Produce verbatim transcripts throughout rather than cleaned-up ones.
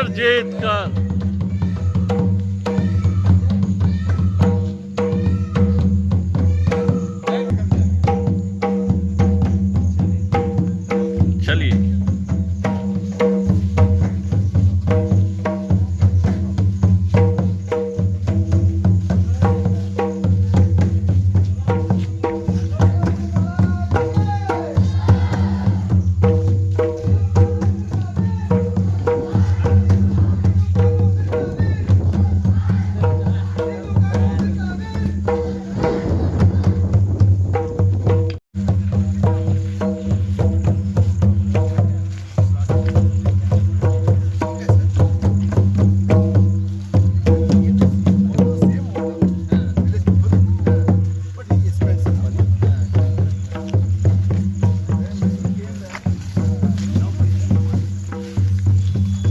जीत कर। चलिए।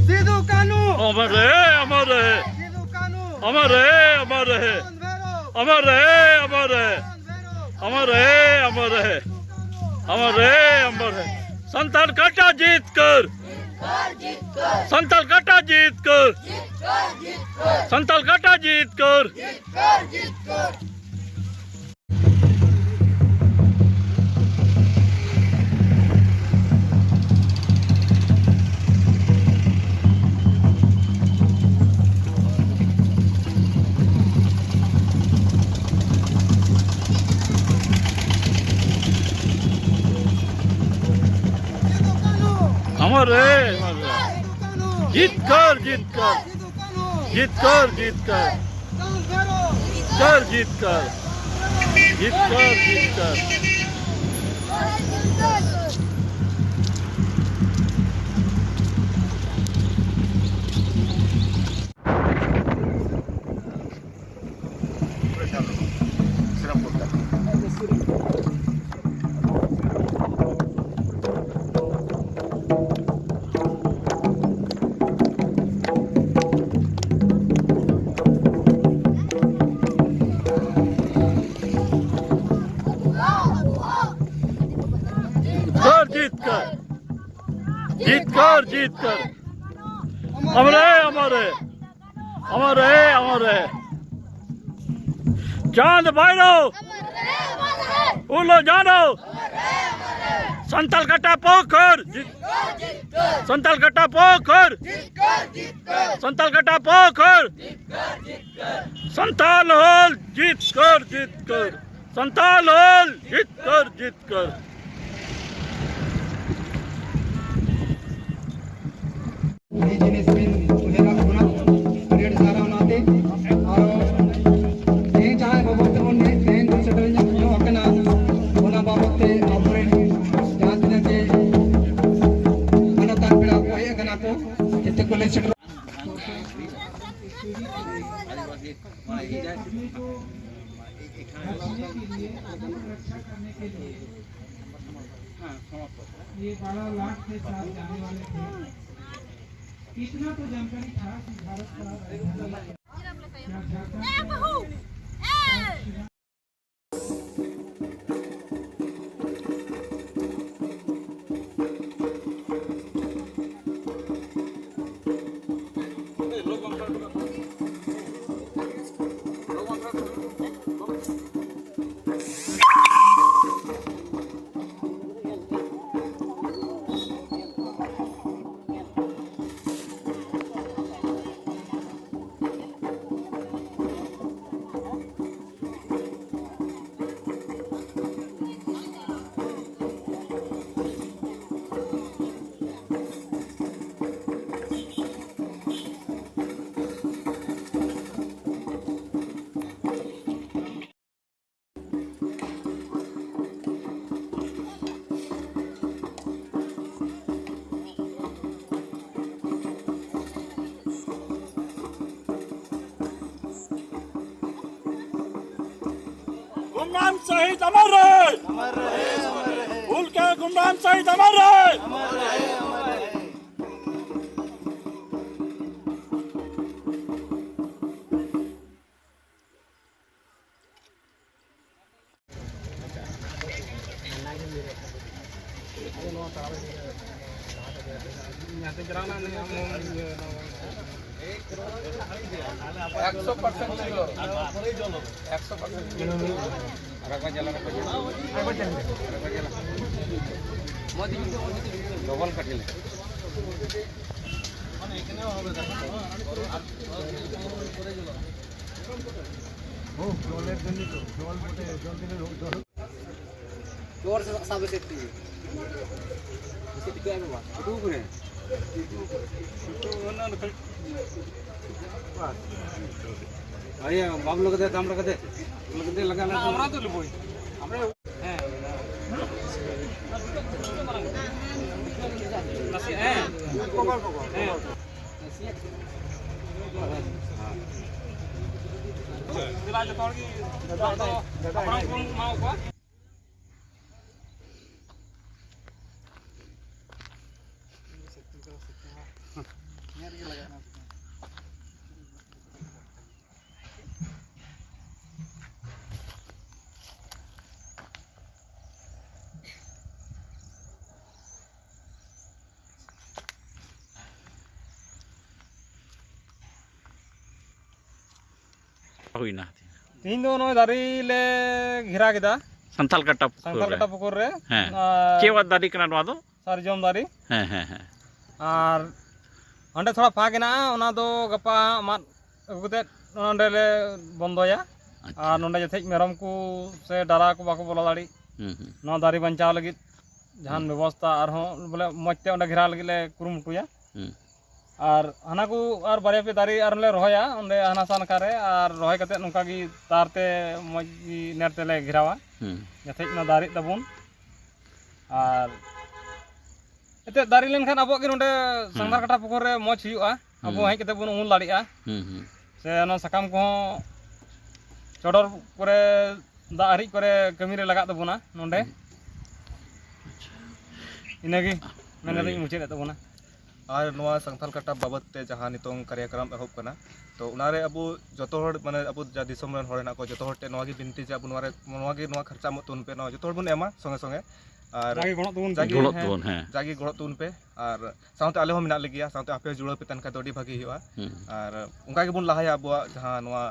सिद्धू कानू। अमर रहे, अमर रहे। सिद्धू कानू। अमर रहे, अमर रहे। चांद भैरव। अमर रहे, अमर रहे। चांद भैरव। अमर रहे, अमर रहे। अमर रहे, अमर रहे। संथाल काटा जीत कर। संथाल काटा जीत कर। संथाल काटा जीत कर। अमर रहे, अमर रहे। जीत कर, जीत कर। जीत कर, जीत कर। कर, जीत कर। जीत कर, जीत कर। कर जीत कर, जीत कर, जीत कर। अमर रहे, अमर रहे, अमर रहे, अमर रहे। चांद भैरव, उलो जानो। संतल कटा पोखर, संतल कटा पोखर, संतल कटा पोखर। संताल होल जीत कर, जीत कर। संताल होल जीत कर, जीत कर। ᱩᱱᱤ ᱡᱤᱱᱤᱥ ᱵᱤᱱ ᱩᱭᱦᱟᱹᱨ ᱟᱠᱚ ᱠᱟᱱᱟ᱾ ᱟᱹᱰᱤ ᱟᱹᱰᱤ ᱥᱟᱨᱦᱟᱣ ᱚᱱᱟᱛᱮ᱾ ᱟᱨ ᱛᱮᱦᱮᱧ ᱡᱟᱦᱟᱸᱭ ᱵᱟᱵᱚᱫ ᱛᱮᱵᱚᱱ ᱛᱮᱦᱮᱧ ᱵᱚᱱ ᱥᱮᱴᱮᱨ ᱧᱚᱜ ᱟᱠᱟᱱᱟ, ᱚᱱᱟ ᱵᱟᱵᱚᱫ ᱛᱮ ᱟᱵᱚᱨᱮᱱ ᱡᱟᱦᱟᱸ ᱛᱤᱱᱟᱹᱜ ᱜᱮ ᱢᱟᱱᱚᱛᱟᱱ ᱯᱮᱲᱟ ᱠᱚ ᱦᱮᱡ ᱟᱠᱟᱱᱟ ᱠᱚ, ᱡᱮᱛᱮ ᱠᱚ ᱞᱟᱹᱭ ᱥᱮᱴᱮᱨ बचाने के लिए, आदर को रक्षा करने के लिए ये बारह लाख के साथ जाने वाले थे। इतना तो जानकारी था कि भारत का राजधानी क्या झारखंड गुमनाम शहीद अमर रहे। अमर रहे, अमर रहे। भूल के गुमनाम शहीद अमर रहे। अमर रहे, अमर रहे। ᱮᱠᱥᱚ ᱯᱟᱨᱥᱮᱱᱴ ᱥᱤᱭᱳᱨ᱾ ᱮᱠᱥᱚ ᱯᱟᱨᱥᱮᱱᱴ ᱥᱤᱭᱳᱨ᱾ ᱰᱚᱵᱚᱞ ᱠᱟᱴᱤᱞ᱾ ও, জলের জন্য তো, জল বটে, জল দিলে রোগ ধরো। জোর সে সাবে সেটি। সেটি কে বাবা? একটু উপরে। আইয়া, বাবু লোকে দে, দাম লোকে দে। লোকে দে, লাগা, লাগা। আমরা তো লুবই। আমরা, হ্যাঁ। হ্যাঁ। হ্যাঁ। ᱫᱮᱞᱟ ᱡᱚᱛᱚ ᱦᱚᱲ ᱜᱮ ᱫᱟᱫᱟ, ᱫᱟᱫᱟ, ᱦᱟᱯᱲᱟᱢ ᱠᱚᱵᱚᱱ ᱮᱢᱟ ᱠᱚᱣᱟ᱾ ᱦᱩᱭᱱᱟ? ᱛᱮᱦᱮᱧ ᱫᱚ ᱱᱚᱜᱼᱚᱭ ᱫᱟᱨᱮ ᱞᱮ ᱜᱷᱮᱨᱟ ᱠᱮᱫᱟ᱾ ᱥᱟᱱᱛᱟᱞ ᱠᱟᱴᱟ ᱯᱩᱠᱩᱨ ᱥᱟᱱᱛᱟᱞ ᱨᱮ᱾ ᱠᱟᱴᱟ ᱯᱩᱠᱩᱨ ᱨᱮ᱾ ᱦᱮᱸ᱾ ᱟᱨ ᱪᱮᱫ ᱫᱟᱨᱮ ᱠᱟᱱᱟ ᱱᱚᱣᱟ ᱫᱚ? ᱥᱟᱨᱡᱚᱢ ᱫᱟᱨᱮ᱾ ᱦᱮᱸ, ᱦᱮᱸ, ᱦᱮᱸ᱾ ᱟᱨ ᱦᱟᱸᱰᱮ ᱛᱷᱚᱲᱟ ᱯᱷᱟᱸᱠ ᱦᱮᱱᱟᱜᱼᱟ, ᱚᱱᱟ ᱫᱚ ᱜᱟᱯᱟ ᱢᱟᱫ ᱟᱹᱜᱩ ᱠᱟᱛᱮᱫ ᱱᱚᱸᱰᱮ ᱞᱮ ᱵᱚᱱᱫᱚᱭᱟ᱾ ᱟᱪᱪᱷᱟ᱾ ᱟᱨ ᱱᱚᱸᱰᱮ ᱡᱟᱛᱮ ᱢᱮᱨᱚᱢ ᱠᱚ ᱥᱮ ᱰᱟᱨᱟ ᱠᱚ ᱵᱟᱠᱚ ᱵᱚᱞᱚ ᱫᱟᱲᱮᱜ, ᱦᱩᱸ, ᱦᱩᱸ᱾ ᱱᱚᱣᱟ ᱫᱟᱨᱮ ᱵᱟᱧᱪᱟᱣ ᱞᱟᱹᱜᱤᱫ ᱡᱟᱦᱟᱱ ᱦᱩᱸ᱾ ᱵᱮᱵᱚᱥᱛᱷᱟ ᱟᱨᱦᱚᱸ ᱵᱚᱞᱮ ᱢᱚᱡᱽ ᱛᱮ ᱚᱸᱰᱮ ᱜᱷᱮᱨᱟᱣ ᱞᱟᱹᱜᱤᱫ ᱞᱮ ᱠᱩᱨᱩᱢᱩᱴᱩᱭᱟ᱾ ᱦᱩᱸ᱾ ᱟᱨ ᱦᱟᱱᱟ ᱠᱚ ᱟᱨ ᱵᱟᱨᱭᱟ ᱯᱮ ᱫᱟᱨᱮ ᱟᱨᱦᱚᱸ ᱞᱮ ᱨᱚᱦᱚᱭᱟ ᱚᱸᱰᱮ ᱦᱟᱱᱟ ᱥᱟ ᱱᱟᱠᱷᱟ ᱨᱮ, ᱟᱨ ᱨᱚᱦᱚᱭ ᱠᱟᱛᱮᱫ ᱱᱚᱝᱠᱟ ᱜᱮ ᱛᱟᱨ ᱛᱮ ᱢᱚᱡᱽ ᱜᱮ ᱱᱮᱴ ᱛᱮᱞᱮ ᱜᱷᱮᱨᱟᱣᱟ, ᱦᱩᱸ᱾ ᱡᱟᱛᱮ ᱚᱱᱟ ᱫᱟᱨᱮᱜ ᱛᱟᱵᱚᱱ᱾ ᱟᱨ ᱮᱱᱛᱮᱫ ᱫᱟᱨᱮ ᱞᱮᱱᱠᱷᱟᱱ ᱟᱵᱚᱣᱟᱜ ᱜᱮ ᱱᱚᱰᱮ ᱦᱩᱸ᱾ ᱥᱟᱱᱛᱟᱲ ᱠᱟᱴᱟ ᱯᱩᱠᱩᱨ ᱨᱮ ᱢᱚᱡᱽ ᱦᱩᱭᱩᱜᱼᱟ, ᱟᱵᱚ ᱦᱩᱸ᱾ ᱦᱮᱡ ᱠᱟᱛᱮᱫ ᱵᱚᱱ ᱩᱢᱩᱞ ᱫᱟᱲᱮᱭᱟᱜᱼᱟ᱾ ᱦᱩᱸ, ᱦᱩᱸ᱾ ᱥᱮ ᱚᱱᱟ ᱥᱟᱠᱟᱢ ᱠᱚᱦᱚᱸ ᱪᱚᱰᱚᱨ ᱠᱚᱨᱮ, ᱫᱟᱜ ᱦᱟᱹᱨᱤᱡ ᱠᱚᱨᱮ ᱠᱟᱹᱢᱤ ᱨᱮ ᱞᱟᱜᱟᱜ ᱛᱟᱵᱚᱱᱟ ᱱᱚᱰᱮ᱾ ᱦᱩᱸ᱾ ᱤᱱᱟᱹᱜᱮ ᱢᱮᱱ ᱠᱟᱛᱮᱧ ᱤᱱᱟᱹᱜᱮ᱾ ᱢᱩᱪᱟᱹᱫ ᱮᱫ ᱛᱟᱵᱚᱱᱟ᱾ ᱟᱨ ᱱᱚᱣᱟ ᱥᱟᱱᱛᱟᱞ ᱠᱟᱴᱟ ᱵᱟᱵᱚᱫ ᱛᱮ ᱡᱟᱦᱟᱸ ᱱᱤᱛᱚᱝ ᱠᱟᱨᱭᱟᱠᱨᱚᱢ ᱮᱦᱚᱵ ᱠᱟᱱᱟ, ᱛᱚ ᱚᱱᱟᱨᱮ ᱟᱵᱚ ᱡᱚᱛᱚ ᱦᱚᱲ, ᱢᱟᱱᱮ ᱟᱵᱚ ᱡᱟ ᱫᱤᱥᱚᱢ ᱨᱮᱱ ᱦᱚᱲ ᱦᱮᱱᱟᱜ ᱠᱚᱣᱟ, ᱡᱚᱛᱚ ᱦᱚᱲ ᱴᱷᱮᱱ ᱱᱚᱣᱟ ᱜᱮ ᱵᱤᱱᱛᱤ ᱡᱮ ᱟᱵᱚ ᱱᱚᱣᱟ ᱨᱮ, ᱱᱚᱣᱟ ᱜᱮ, ᱱᱚᱣᱟ ᱠᱷᱚᱨᱪᱟ ᱮᱢᱚᱜ ᱛᱟᱵᱚᱱ ᱯᱮ, ᱱᱚᱣᱟ ᱡᱚᱛᱚ ᱦᱚᱲ ᱵᱚᱱ ᱮᱢᱟ ᱥᱚᱸᱜᱮ ᱥᱚᱸᱜᱮ᱾ ᱟᱨ ᱡᱟᱜᱮ ᱜᱚᱲᱚᱜ ᱛᱟᱵᱚᱱ ᱯᱮ᱾ ᱡᱟᱜᱮ, ᱜᱚᱲᱚᱜ ᱦᱮᱸ, ᱛᱟᱵᱚᱱ, ᱦᱮᱸ᱾ ᱡᱟᱜᱮ ᱜᱚᱲᱚᱜ ᱛᱟᱵᱚᱱ ᱯᱮ᱾ ᱟᱨ ᱥᱟᱶᱛᱮ ᱟᱞᱮ ᱦᱚᱸ ᱢᱮᱱᱟᱜ ᱞᱮᱜᱮᱭᱟ, ᱥᱟᱶᱛᱮ ᱟᱯᱮ ᱦᱚᱸ ᱡᱩᱲᱟᱹᱣ ᱯᱮ ᱛᱟᱦᱮᱱ ᱠᱷᱟᱱ ᱫᱚ ᱟᱹᱰᱤ ᱵᱷᱟᱹᱜᱤ ᱦᱩᱭᱩᱜᱼᱟ᱾ ᱦᱩᱸ᱾ ᱟᱨ ᱚᱱᱠᱟ ᱜᱮᱵᱚᱱ ᱞᱟᱦᱟᱭᱟ ᱟᱵᱚᱣᱟᱜ ᱡᱟᱦᱟᱸ ᱱᱚᱣᱟ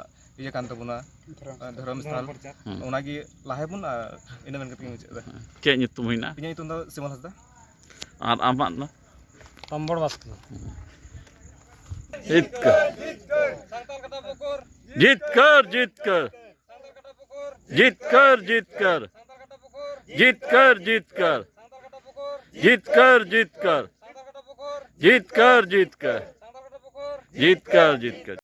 ᱤᱭᱟᱹ ᱠᱟᱱ ᱛᱟᱵᱚᱱᱟ, ᱫᱷᱚᱨᱚᱢ᱾ ᱟᱨ ᱫᱷᱚᱨᱚᱢ ᱥᱛᱷᱟᱱ᱾ ᱫᱷᱚᱨᱚᱢ ᱯᱨᱚᱪᱟᱨ᱾ ᱦᱩᱸ᱾ ᱚᱱᱟᱜᱮ ᱞᱟᱦᱟᱭ ᱵᱚᱱ, ᱟᱨ ᱤᱱᱟᱹ ᱢᱮᱱ ᱠᱟᱛᱮ ᱜᱤᱧ ᱢᱩᱪᱟᱹᱫ ᱮᱫᱟ᱾ ᱪᱮᱫ ᱧᱩᱛᱩᱢ ᱦᱩᱭᱱᱟ? ᱤᱧᱟᱹᱜ ᱧᱩᱛᱩᱢ ᱫᱚ ᱥᱤᱢᱚᱞ ᱦᱟᱸᱥᱫᱟ᱾ ᱟᱨ ᱟᱢᱟᱜ ᱫᱚ? ᱛᱚᱢᱵᱚᱲ ᱵᱟᱥᱠᱮ᱾ ᱡᱤᱛᱠᱟᱹᱨ᱾ ᱥᱟᱱᱛᱟᱲ ᱠᱟᱴᱟ ᱯᱚᱠᱚᱨ᱾ ᱡᱤᱛᱠᱟᱹᱨ, ᱡᱤᱛᱠᱟᱹᱨ᱾ ᱥᱟᱱᱛᱟᱲ ᱠᱟᱴᱟ ᱯᱚᱠᱚᱨ᱾ ᱡᱤᱛᱠᱟᱹᱨ, ᱡᱤᱛᱠᱟᱹᱨ᱾ ᱥᱟᱱᱛᱟᱲ ᱠᱟᱴᱟ ᱯᱚᱠᱚᱨ᱾ ᱡᱤᱛᱠᱟᱹᱨ, ᱡᱤᱛᱠᱟᱹᱨ᱾ ᱥᱟᱱᱛᱟᱲ ᱠᱟᱴᱟ ᱯᱚᱠᱚᱨ᱾ ᱡᱤᱛᱠᱟᱹᱨ, ᱡᱤᱛᱠᱟᱹᱨ᱾ ᱥᱟᱱᱛᱟᱲ ᱠᱟᱴᱟ ᱯᱚᱠᱚᱨ᱾ ᱡᱤᱛᱠᱟᱹᱨ, ᱡᱤᱛᱠᱟᱹᱨ᱾ ᱥᱟᱱᱛᱟᱲ ᱠᱟᱴᱟ ᱯᱚᱠᱚᱨ᱾ ᱡᱤᱛᱠᱟᱹᱨ, ᱡᱤᱛᱠᱟᱹᱨ᱾